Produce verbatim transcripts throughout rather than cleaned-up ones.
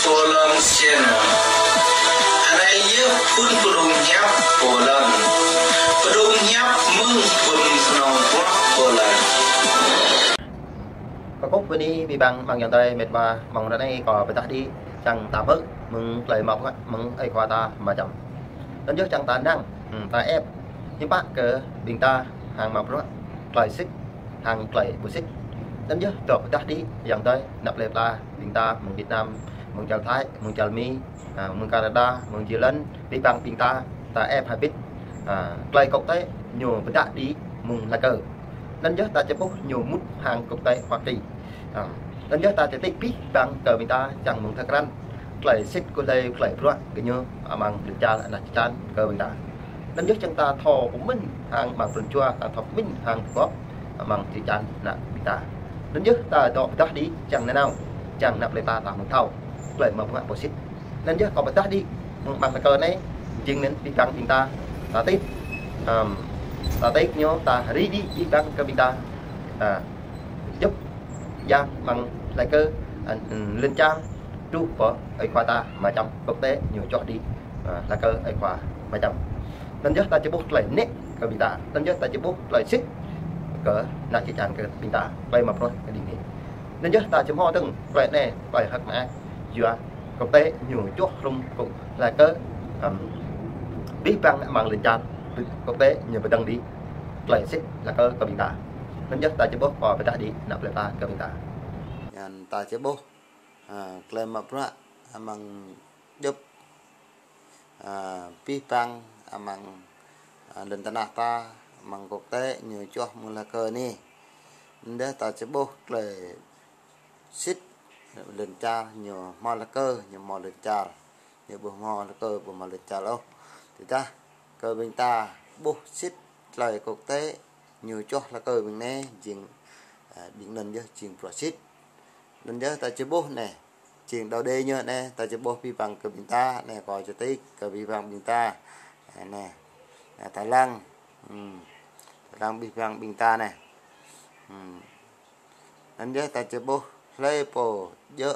Pô Lơ̆ng Channel. Anai yơh phun pơdŏng hiăp Pô Lơ̆ng. Pơdŏng hiăp mơ̆ng phun kơnong bruă Pô Lơ̆ng. Kâo kơkuh bơni abih bang amăng ayŏng adơi met wa, amăng ră anai kâo pơdah đĭ čang ta hmư̆ mơ̆ng tơlơi mă bruă mơ̆ng ơi khua ta Ama Čăm. Anŭn yơh čang ta năng, hmm, ta ĕp hiư̆m pă kơ ƀing ta hăng mă bruă tơlơi sĭt hăng tơlơi ƀu sĭt. Anŭn yơh dŏ pơdah đĭ ayŏng adơi, ană plei pla ƀing ta mơ̆ng Việt Nam, mơ̆ng čar Thái, mơ̆ng čar Mi, a, mơ̆ng Canada, mơ̆ng Jylland, abih bang ƀing ta, ta ĕp hơbĭt, a, tơlơi quốc tế ñu pơdah đĭ mơ̆ng Laker. Anŭn yơh ta či ƀuh ñu mŭt hăng quốc tế Hoa Kỳ. A, anŭn yơh ta či tĭk abih bang kơ ƀing ta čang mơ̆ng tơkrăn tơlơi sĭt kơ tơlơi, tơlơi bruă gơñu amăng lŏn čar ană čư̆ čan kơ ƀing ta. Anŭn yơh čang ta thâo pơmĭn hăng amăng pran jua, ta thâo pơmĭn hăng pơgop amăng čư̆ čan ană ƀing ta. Anŭn yơh ta dŏ pơdah đĭ čang nanao, čang ană plei ta ta hmư̆ thâo tơlơi mă bruă ƀu sĭt. Anŭn yơh kâo pơdah đĭ mơ̆ng amăng Laker anai, jing anŭn abih bang ƀing ta, ta tĭk, ăm, ta tĭk ñu, ta rai đĭ abih bang kơ ƀing ta, a, djŏp yang amăng Laker, a, lŏn čar truh pơ ơi khua ta Ama Čăm, quốc tế ñu čoh đĭ, a, Laker ơi khua Ama Čăm. Anŭn yơh ta či ƀuh tơlơi nĕ kơ ƀing ta. Anŭn yơh ta či ƀuh tơlơi sĭt kơ ană čư̆ čan kơ ƀing ta, tơlơi mă bruă kơ đĭ anai. Anŭn yơh ta či hmâo dơ̆ng tơlơi anai, tơlơi hơ̆k mơak, yua quốc tế ñu čoh hrŏm kơ Laker, ăm, abih bang amăng lŏn čar quốc tế ñu pơdơ̆ng đĭ tơlơi sĭt Laker kơ ƀing ta. Anŭn yơh ta či ƀuh, kâo pơdah đĭ ană plei pla kơ ƀing ta. Anŭn ta či ƀuh, a, tơlơi mă bruă amăng djŏp, a, abih bang amăng, a, lŏn tơnah ta, amăng quốc tế ñu čoh mơ̆ng Laker anai. Anŭn yơh ta či ƀuh tơlơi sĭt lŏn čar ñu hmâo Laker, ñu hmâo lŏn čar. Ñu ƀu hmâo Laker ƀu hmâo lŏn čar ôh. Tơdah kơ ƀing ta ƀuh sĭt tơlơi quốc tế ñu čoh Laker ƀing anai, jing, a, ƀing anŭn yơh jing bruă sĭt. Anŭn yơh ta či ƀuh anai, jing đao đê ñu anai, ta či ƀuh abih bang kơ ƀing ta, anai kâo či tĭk kơ abih bang ƀing ta. Anai, anai, ta lăng, hmm, ta lăng abih bang ƀing ta anai. Hmm. Anŭn yơh ta či ƀuh hlơi pô djơ̆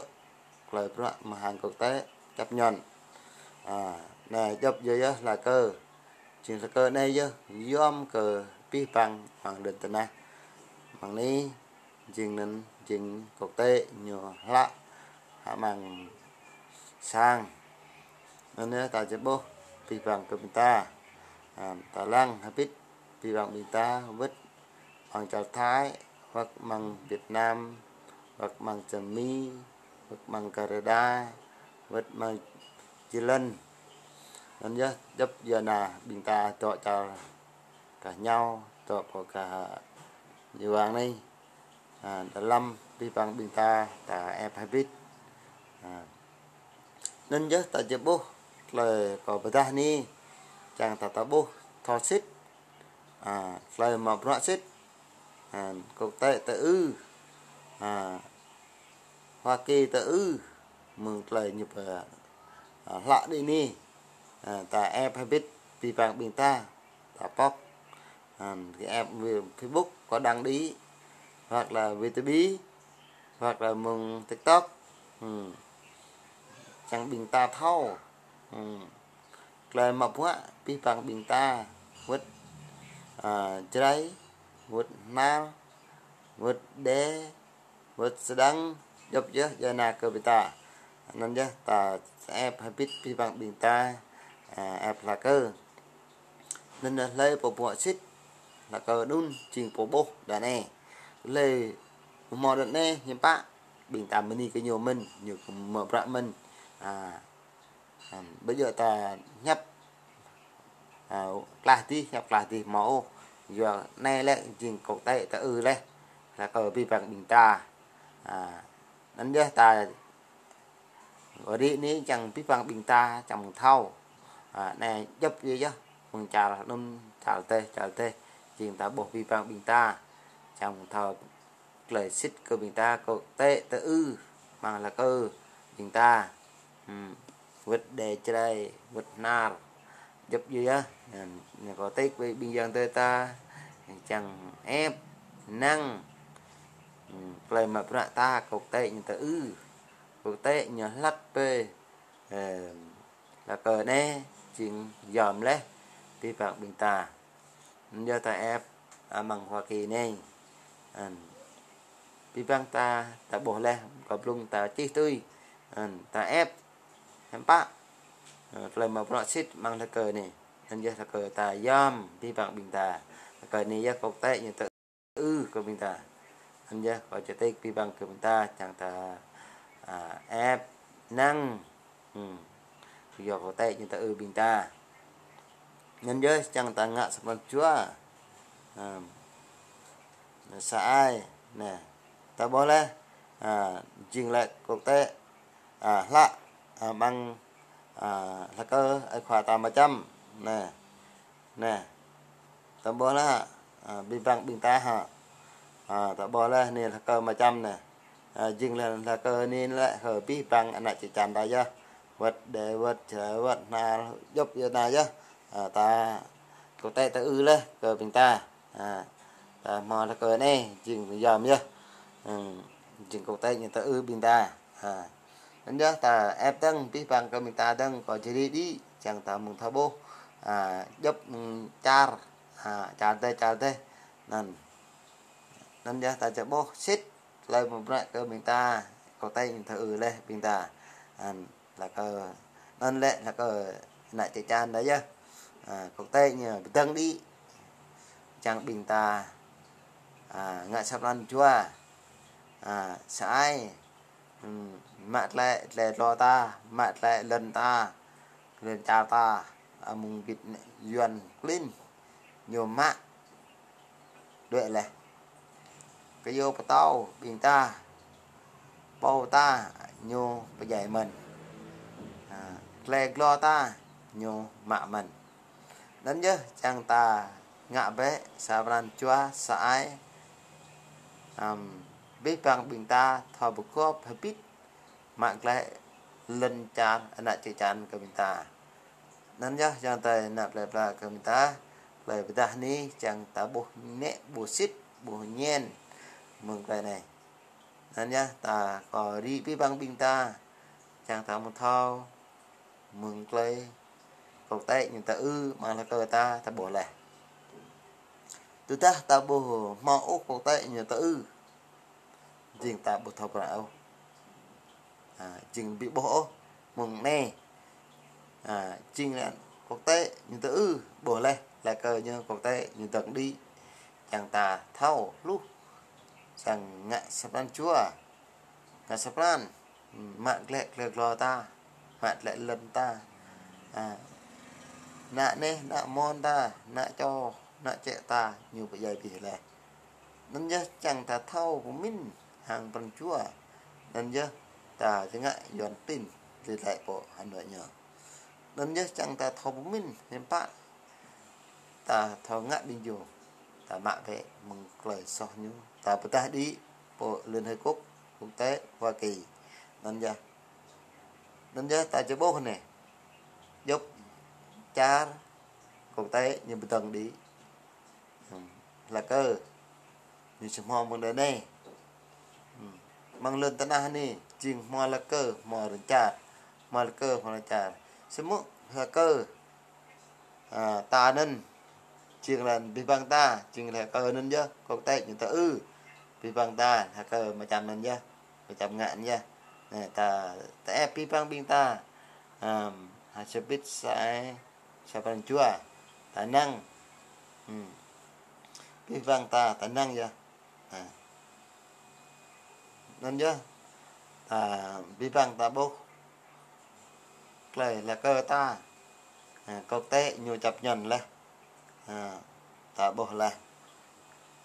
tơlơi bruă mơ̆ng hăng quốc tế chấp nhận. A, anai djŏp yơh yơh Laker. Jing Laker anai yơh yom kơ abih bang amăng lŏn tơnah. Amăng anai jing anŭn jing quốc tế ñu hlak hăng amăng sang. Anŭn yơh ta či ƀuh abih bang kơ ƀing ta. A, ta lăng hơbĭt abih bang ƀing ta wơ̆t amăng čar Thái, wơ̆t amăng Việt Nam, wơ̆t amăng čar Mi, wơ̆t amăng Canada, wơ̆t amăng Jylland. Anŭn yơh djŏp yơh ană ƀing ta dŏ čar gah ñu, dŏ pơ gah ñu wang anai. A, đơlăm abih bang ƀing ta, ta ĕp hơbĭt. A, anŭn yơh ta či ƀuh tơlơi kâo pơdah anai, čang ta, ta ƀuh thâo sĭt, a, tơlơi mă bruă sĭt, a, quốc tế tơ ư, a, Hoa Kỳ tơ ư, mơ̆ng tơlơi ñu pơ, a, hlak đĭ anai, a, ta ĕp hơbĭt abih bang ƀing ta, ta pŏk, a, kơ ĕp Facebook kâo đăng đĭ, hoặc là YouTube, hoặc là mơ̆ng TikTok. Hmm. Čang ƀing ta thâo. Hmm. Tơlơi mă bruă abih bang ƀing ta, wơ̆t, a, Jrai, wơ̆t Hnar, wơ̆t Đê, wơ̆t Sơdang, djŏp yơh djuai ania kơ ƀing ta. Anŭn yơh ta ĕp hơbĭt abih bang ƀing ta, a, ĕp Laker. Anŭn yơh hlơi pô bruă sĭt, Laker anŭn jing pô ƀuh đa anai. Hlơi ƀu hmâo đa anai hiư̆m pă, ƀing ta bơni kơ ñu mơ̆n, ñu kơ mă bruă mơ̆n. A, ƀu djơ̆ ta hiăp, a, klah dih, hiăp klah dih hmâo ôh. Yua anai lĕ jing quốc tế tơ ư laih, Laker abih bang ƀing ta. A, anŭn yơh ta wơ̆t rĭ anai čang abih bang ƀing ta čang mơ̆ng thâo. A, anai djŏp yơh yơh, mơ̆ng čar anŭn, čar teh, čar teh, jing ta ƀuh abih bang ƀing ta čang mơ̆ng thâo tơlơi sĭt kơ ƀing ta, quốc tế tơ ư, amăng Laker ƀing ta. Hmm. Wơ̆t Đê, Jrai, wơ̆t Hnar. Djŏp yơh yơh. Anai, anai kâo tĕk ƀing ayŏng adơi ta čang ĕp, năng. Hmm. Tơlơi mă bruă ta quốc tế ñu tơ ư. Quốc tế ñu hlăk bĕ, ơ, laih kơ anai jing yom laih abih bang ƀing ta. Anŭn yơh ta ĕp amăng Hoa Kỳ anai. Ơ, abih bang ta, ta ƀuh laih, kơ blung ta čih tui. Ơ, ta ĕp hiư̆m pă, ơ, tơlơi mă bruă sĭt amăng laih kơ anai. Anŭn yơh laih kơ ta yom abih bang ƀing ta. Laih kơ anai yơh quốc tế ñu tơ ư kơ ƀing ta. Anŭn yơh kâo čơtĕk abih bang kơ ƀing ta, čang ta, a, ĕp năng. Ơ, yua quốc tế ñu tơ ư ƀing ta. Anŭn yơh čang ta ngă sa pran jua. Ơ, sa ai, anai, ta ƀuh laih, a, jing laih quốc tế, a, hlăk, a, amăng, a, laih kơ ai khua ta mơčăm. Anai, anai, ta ƀuh laih, a, abih bang ƀing ta hă. A, ta ƀuh laih anai laih kơ mơčăm anai. A, jing laih, laih kơ anai laih kơ abih bang ană čư̆ čan ta yơh. Wơ̆t đe, wơ̆t čơđai, wơ̆t hnar, djŏp yơh anai yơh. A, ta quốc tế tơ ư laih kơ ƀing ta. A, ta hmâo laih kơ anai, jing yom yơh. Ơ, jing quốc tế ñu tơ ư ƀing ta. A, anŭn yơh ta ĕp dơ̆ng, abih bang kơ ƀing ta dơ̆ng, kâo čơri đĭ, čang ta mơ̆ng thâo ƀuh, a, djŏp mơ̆ng čar, a, čar dêh, čar dêh. Anŭn, anŭn yơh ta čơƀuh sĭt, tơlơi mă bruă kơ ƀing ta, quốc tế ñu tơ ư laih ƀing ta. Ơ, laih kơ, anŭn lĕ laih kơ ană čư̆ čan ta yơh. A, quốc tế ñu pơdơ̆ng đĭ. Čang ƀing ta, a, ngă sa pran jua. A, sa ai, ơ, mă tơlơi, tơlơi glô ta, mă tơlơi lŏn ta, lŏn čar ta, a, mơ̆ng ƀit Yuan klin ñu mă đuaĭ laih. Kơyâo pơtâo ƀing ta, pô ta ñu pơdjai mơ̆n. A, tơlơi glô ta ñu mă mơ̆n. Anŭn yơh čang ta ngă bĕ sa pran jua sa ai, ăm, abih bang ƀing ta thâo pơgop hơbĭt mă glaĭ lŏn čar ană čư̆ čan kơ ƀing ta. Anŭn yơh čang ta năp lĕ pla kơ ƀing ta, tơlơi pơdah anai čang ta ƀuh nĕ, ƀuh sĭt, ƀuh ñen mơ̆ng tơlơi anai. Anŭn yơh ta kâo čơri abih bang ƀing ta, čang ta mơ̆ng thâo mơ̆ng tơlơi quốc tế ñu tơ ư, amăng laih kơ ta, ta ƀuh laih. Tơdah ta ƀuh hmâo ôh quốc tế ñu tơ ư, jing ta ƀu thâo pran ôh. A, jing ƀu ƀuh ôh mơ̆ng anai. A, jing laih quốc tế ñu tơ ư, ƀuh laih, laih kơ ñu quốc tế ñu dơ̆ng đĭ. Čang ta thâo hluh, čang ngă sa pran jua, ngă sa pran, mă glaĭ tơlơi glô ta, mă glaĭ lŏn ta. A, ană neh, ană mon ta, ană čô, ană čĕ ta, ñu pơdjai abih laih. Anŭn yơh čang ta thâo pơmĭn hăng pran jua. Anŭn yơh ta či ngă Yuan klin, či laĭ pô Hà Nội ñu. Anŭn yơh čang ta thâo pơmĭn hiư̆m pă ta thâo ngă ƀing ñu. Ta mă bĕ mơ̆ng tơlơi soh ñu, ta pơdah đĭ pơ Liên Hợp Quốc, quốc tế, Hoa Kỳ. Anŭn yơh, anŭn yơh ta či ƀuh anai, djŏp čar quốc tế ñu pơdơ̆ng đĭ. Ơ, laih kơ ñu či hmâo mơ̆ng đơi anai. Ơ, amăng lŏn tơnah anai, jing hmâo laih kơ hmâo lŏn čar, hmâo laih kơ hmâo lŏn čar. Samơ̆ laih kơ, a, ta anŭn, jing laih abih bang ta, jing laih kơ anŭn yơh, quốc tế ñu tơ ư, abih bang ta, laih kơ mơčăm anŭn yơh, mơčăm ngă anŭn yơh. Anai, ta, ta ĕp abih bang ƀing ta, ăm, hơbĭt sa ai, sa pran jua, ta năng. Ơ, abih bang ta, ta năng yơh. A, anŭn yơh, ta, abih bang ta ƀuh tơlơi laih kơ ta, a, quốc tế ñu chấp nhận laih. A, ta ƀuh laih.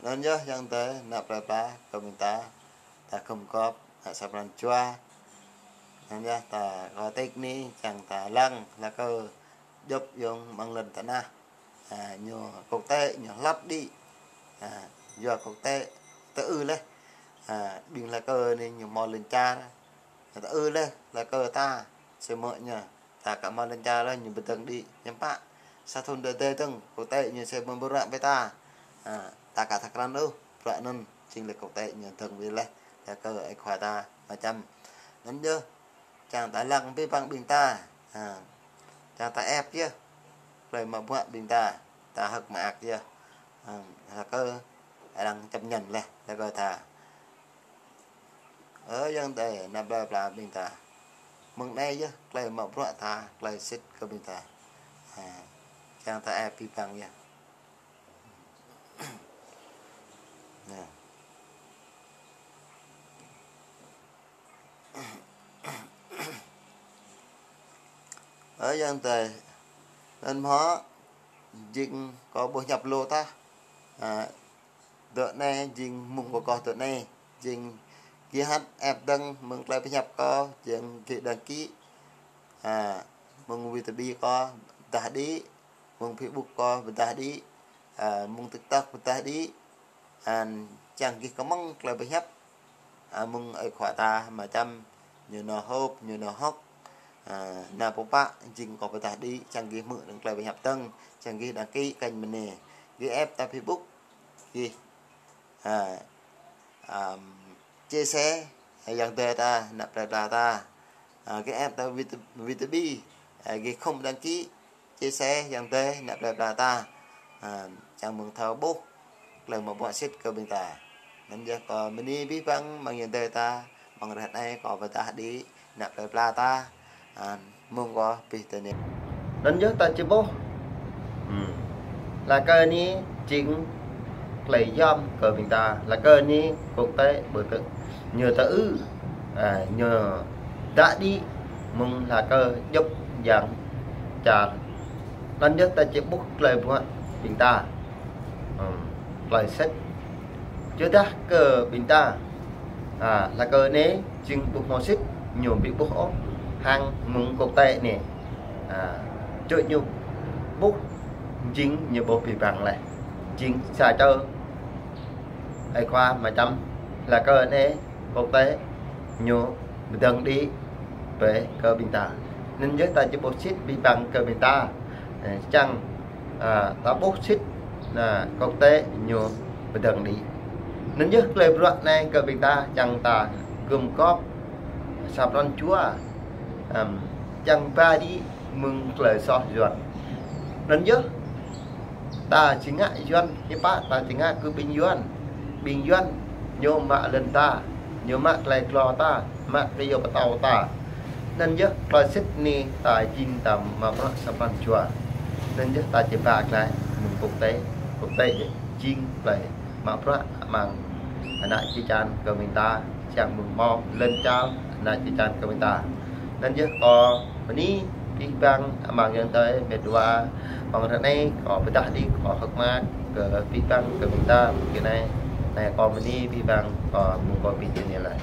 Anŭn yơh čang ta năp lĕ pla kơ ƀing ta, ta khŏm gŏp, a, sa pran jua. Anŭn yơh ta kơ tĕk anai čang ta lăng laih kơ djŏp yŏng amăng lŏn tơnah. A, ñu quốc tế ñu hlăp đĭ. A, yua quốc tế tơ ư laih. A, ƀing laih kơ anai ñu hmâo lŏn čar. Tơ ư laih, laih kơ ta. Samơ̆ ñu, ta aka hmâo lŏn čar laih, ñu pơdơ̆ng đĭ. Hiư̆m pă, sa thŭn đơi đơi dơ̆ng, quốc tế ñu či mă bruă brơi ta. A, ta aka thâo krăn ôh, bruă anŭn, jing laih quốc tế ñu dơ̆ng wĭt laih, laih kơ ai khua ta, mơčăm. Anŭn yơh, čang ta lăng abih bang ƀing ta. Ha. Čang ta ĕp yơh. Tơlơi mă bruă ƀing ta. Ta hơ̆k mơak yơh. Ha. Rơkơi arăng chấp nhận laih, rơkơi ta. Ơ Yang Adai, năp laĭ pla ƀing ta. Mơ̆ng anai yơh, tơlơi mă bruă ta, tơlơi sĭt kơ ƀing ta. Ha. Čang ta ĕp abih bang yơh. Nă. Ơ Yang Adai, anŭn hmâo jing kâo ƀu hiăp lu tah. Ha, dŏ anai jing mơ̆ng kâo kơ dŏ anai. Jing gih hăt ĕp dơ̆ng mơ̆ng tơlơi pơhiăp kâo, jing gih đăng ký. Ha, mơ̆ng YouTube kâo pơdah đĭ, mơ̆ng Facebook kâo pơdah đĭ, ha, mơ̆ng TikTok pơdah đĭ. Ha, čang gih kơmăng tơlơi pơhiăp. Ha, mơ̆ng ơi khua ta mơčăm, ñu nao hơ̆k, ñu nao hơ̆k. Ha, nă pơpă jing kâo pơdah đĭ, čang gih hmư̆ dơ̆ng tơlơi pơhiăp dơ̆ng, čang gih đăng ký kênh mơ̆n anai. Gih ĕp ta Facebook, gih, ha, ăm, chia sẻ, ha, Yang Adai ta, năp laĭ pla ta. Ha, gih ĕp ta YouTube, YouTube, ha, gih khŏm đăng ký, chia sẻ Yang Adai, năp laĭ pla ta. Ha, čang mơ̆ng thâo ƀuh tơlơi mă bruă sĭt kơ ƀing ta. Anŭn yơh kâo bơni abih bang amăng Yang Adai ta, amăng rơh anai kâo pơdah đĭ, năp laĭ pla ta. Ha, mơ̆ng kâo abih tơ anai. Anŭn yơh ta či ƀuh. Hmm. Laih kơ anai jing tơlơi yom kơ ƀing ta. Laih kơ anai quốc tế ƀu tơ ñu tơ ư. Ha, ñu đă đĭ mơ̆ng laih kơ djŏp yang čar. Anŭn yơh ta či ƀuh tơlơi bruă ƀing ta. Hmm, tơlơi sĭt. Čơdah kơ ƀing ta. Ha, laih kơ anai jing ƀu hmâo sĭt ñu ƀu ƀuh ôh hăng mơ̆ng quốc tế anai. Ha, čuh ñu ƀuh jing ñu ƀuh abih bang laih. Jing sa čô ơi khua mơčăm laih kơ anai quốc tế ñu pơdơ̆ng đĭ brơi kơ ƀing ta. Anŭn yơh ta či ƀuh sĭt abih bang kơ ƀing ta. Ơ, čang, ha, ta ƀuh sĭt, ha, quốc tế ñu pơdơ̆ng đĭ. Anŭn yơh tơlơi bruă anai kơ ƀing ta čang ta gum gŏp sa pran jua, ăm, čang ba đĭ mơ̆ng tơlơi soh Yuan. Anŭn yơh ta či ngă Yuan, hiư̆m pă ta či ngă kơ ƀing Yuan. Ƀing Yuan ñu mă lŏn ta, ñu mă tơlơi glô ta, mă tơlơi pơtao ta. Anŭn yơh tơlơi sĭt anai ta jing ta mă bruă sa pran jua. Anŭn yơh ta či ba glaĭ mơ̆ng quốc tế, quốc tế jing tơlơi mă bruă amăng ană čư̆ čan kơ ƀing ta, čang mơ̆ng hmâo lŏn čar ană čư̆ čan kơ ƀing ta. Anŭn yơh kâo bơni abih bang amăng Yang Adai, mĕt wa, amăng ră anai kâo pơdah đĭ, kâo hơ̆k mơak kơ abih bang kơ ƀing ta, kơ anai, anai kâo bơni abih bang, kâo mơ̆ng kâo abih tơ anai laih.